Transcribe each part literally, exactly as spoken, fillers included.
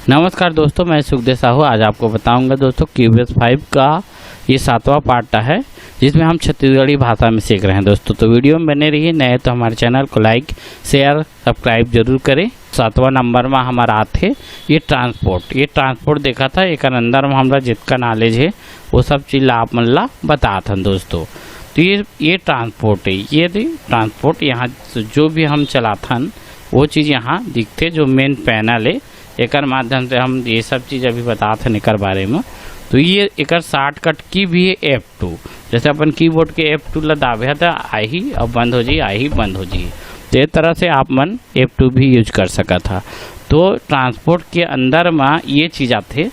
नमस्कार दोस्तों, मैं सुखदेव साहू। आज आपको बताऊंगा दोस्तों, क्यूबेस फाइव का ये सातवां पार्ट है, जिसमें हम छत्तीसगढ़ी भाषा में सीख रहे हैं दोस्तों। तो वीडियो में बने रहिए, नए तो हमारे चैनल को लाइक, शेयर, सब्सक्राइब जरूर करें। सातवां नंबर में हमारा आथे ये ट्रांसपोर्ट। ये ट्रांसपोर्ट देखा था, एक अंदर में हमारा जितना नॉलेज है, वो सब चीज ला आप मन ला बतात हन दोस्तों। तो ये ये ट्रांसपोर्ट है, ये दे ट्रांसपोर्ट। यहाँ से जो भी हम चलाथन, वो चीज यहाँ दिखते, जो मेन पैनल है, एकर माध्यम से हम ये सब चीज अभी बतात हन एकर बारे में। तो ये एकर शॉर्टकट की भी है एफ टू। जैसे अपन कीबोर्ड के एफ टू ला दाबे ह, त आही, अब बंद हो जाही, आही, बंद हो जाही। तो ये तरह से आप मन एफ टू भी यूज कर सकत हा। तो ट्रांसपोर्ट के अंदर में ये चीज आथे,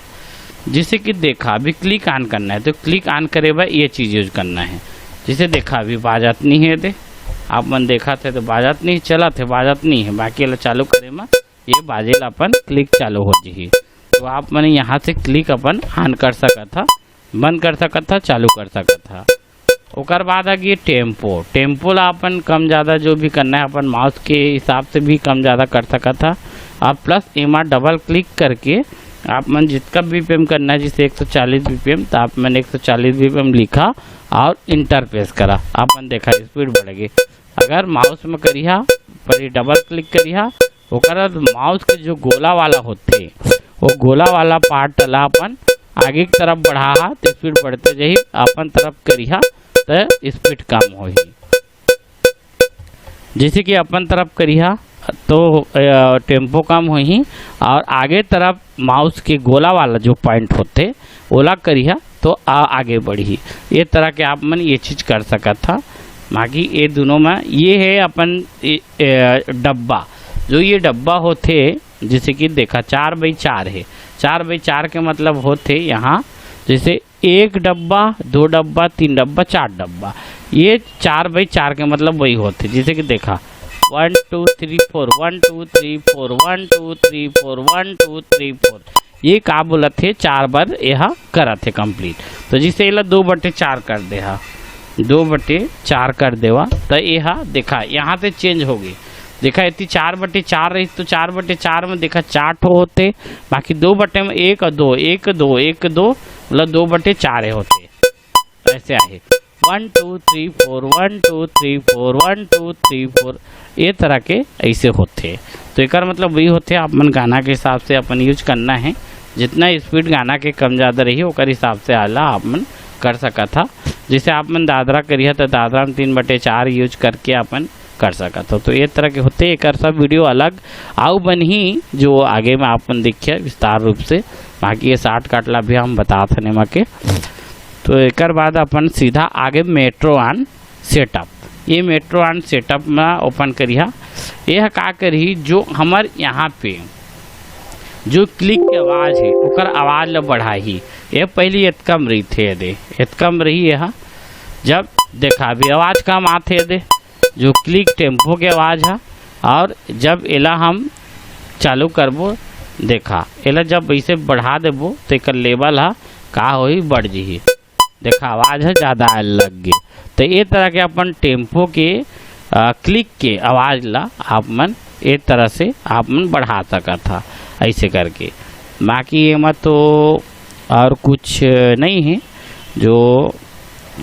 जैसे कि देखा, अभी क्लिक ऑन करना है, तो क्लिक ऑन करे बर ये चीज यूज करना है। जैसे देखा, अभी बाजत नहीं है, दे आप मन देखा थे तो बाजत नहीं, चला थे, बाजत नहीं है, बाकी ला चालू करे में ये बाजे ला अपन क्लिक चालू हो जाही। तो आप मन यहाँ से क्लिक अपन ऑन कर सकत हा, बंद कर सकत हा, चालू कर सकत हा। ओकर बाद आ गई टेम्पो। टेम्पो ला अपन कम ज़्यादा जो भी करना है, अपन माउस के हिसाब से भी कम ज़्यादा कर सकत हा। अब प्लस एमा डबल क्लिक करके आप मन जितना बीपीएम करना है, जैसे एक सौ चालीस बीपीएम, तो आप मन एक सौ चालीस बीपीएम लिखा और इंटर प्रेस करा। आप मन देखा, स्पीड बढ़ गई। अगर माउस में करिहा, पर डबल क्लिक करिहा, ओकर बाद माउस के जो गोला वाला होथे, वो गोला वाला पार्ट ला अपन आगे की तरफ बढ़ाहा, तो स्पीड बढ़ते जाही। अपन तरफ करिहा, तो स्पीड कम होही। जैसे कि अपन तरफ करिहा, तो अ, टेम्पो कम होही, और आगे तरफ माउस के गोला वाला जो पॉइंट होथे, ओला करिहा, तो आ, आगे बढ़ही। ये तरह के आप मन ये चीज कर सकत हा। बाकी ये दोनों में ये है अपन ए, ए, डब्बा। जो ये डब्बा होथे, जैसे कि देखा, चार बाई चार है। चार बाई चार के मतलब होथे यहाँ, जैसे एक डब्बा, दो डब्बा, तीन डब्बा, चार डब्बा। ये चार बाई चार के मतलब वही होथे। जैसे कि देखा, वन टू थ्री फोर, वन टू थ्री फोर, वन टू थ्री फोर, वन टू थ्री फोर। ये का बोलत हे, चार बार एहा करत हे कंप्लीट। तो जैसे एला दो बटे चार कर दे हा, दो बटे चार कर देवा, तो एहा देखा, यहाँ से चेंज हो गई। देखा, इतनी चार बटे चार रही, तो चार बटे चार में देखा, चार ठो होते, बाकी दो बटे में एक और दो, एक दो, एक दो, मतलब दो बटे चार होते। ऐसे आहे, वन टू थ्री फोर, वन टू थ्री फोर, वन टू थ्री फोर, ये तरह के ऐसे होते। तो एकर मतलब वही होते, आप मन गाना के हिसाब से अपन यूज करना है। जितना स्पीड गाना के कम ज़्यादा रही, ओकर हिसाब से आला आप मन कर सकत हा। जैसे आप मन दादरा करिहा, तो दादरा में तीन बटे चार यूज करके अपन कर सकत हो। तो ये तरह के होते। एकर सब वीडियो अलग आऊ बनही, जो आगे में आप मन देखिए विस्तार रूप से। बाकी ये शॉर्टकट ला भी हम बतात हन एमा के। तो एकर बाद अपन सीधा आगे मेट्रो ऑन सेटअप। ये मेट्रो ऑन सेटअप में ओपन करिहा। ये ह का करही, जो हमर यहाँ पे जो क्लिक के आवाज़ है, ओकर आवाज़ ला बढ़ाही। ये पहली एतका में रही थे, दे एतका में रही है। जब देखा, अभी आवाज़ कम आथे, दे जो क्लिक टेम्पो के आवाज़ है, और जब एला हम चालू करबो, देखा, एला जब इसे बढ़ा देबो, तो एकर लेवल है का होही, बढ़ जही। देखा, आवाज़ है ज़्यादा आए लग गई। तो ये तरह के अपन टेम्पो के, आ, क्लिक के आवाज़ ला आप मन ये तरह से आप मन बढ़ा सकत हा, ऐसे करके। बाकी एमा तो और कुछ नहीं है जो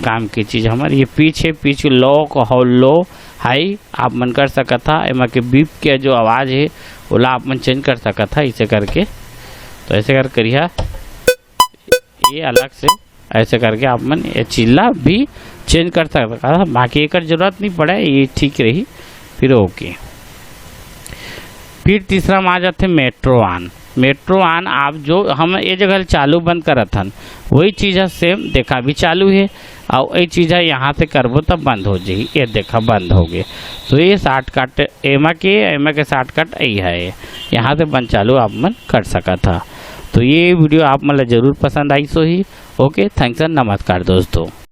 काम की चीज़। हमारे ये पिच है, पिच लो, hollow, high आप मन कर सकत हा। एमा के बीप के जो आवाज़ है, ओला आप मन चेंज कर सकत हा, ऐसे करके। तो ऐसे कर करिहा, ये अलग से ऐसे करके आप मन ये चीज ला भी चेंज कर सकत हा। बाकी एकर जरूरत नहीं पड़े, ये ठीक रही। फिर ओके, फिर तीसरा में आ जाथे मेट्रो ऑन। मेट्रो ऑन आप जो हम ये जगह चालू बंद करत हन, वही चीज है सेम। देखा, अभी चालू है, और ये चीज है, यहाँ से करबो तब बंद हो जाही। ये देखा, बंद हो गए। तो ये शॉर्टकट एमा के, एमा के शॉर्टकट यही है, यहाँ से बंद चालू आप मन कर सकत हा। तो ये वीडियो आप मन ला जरूर पसंद आइस होही। ओके, thanks and नमस्कार दोस्तों।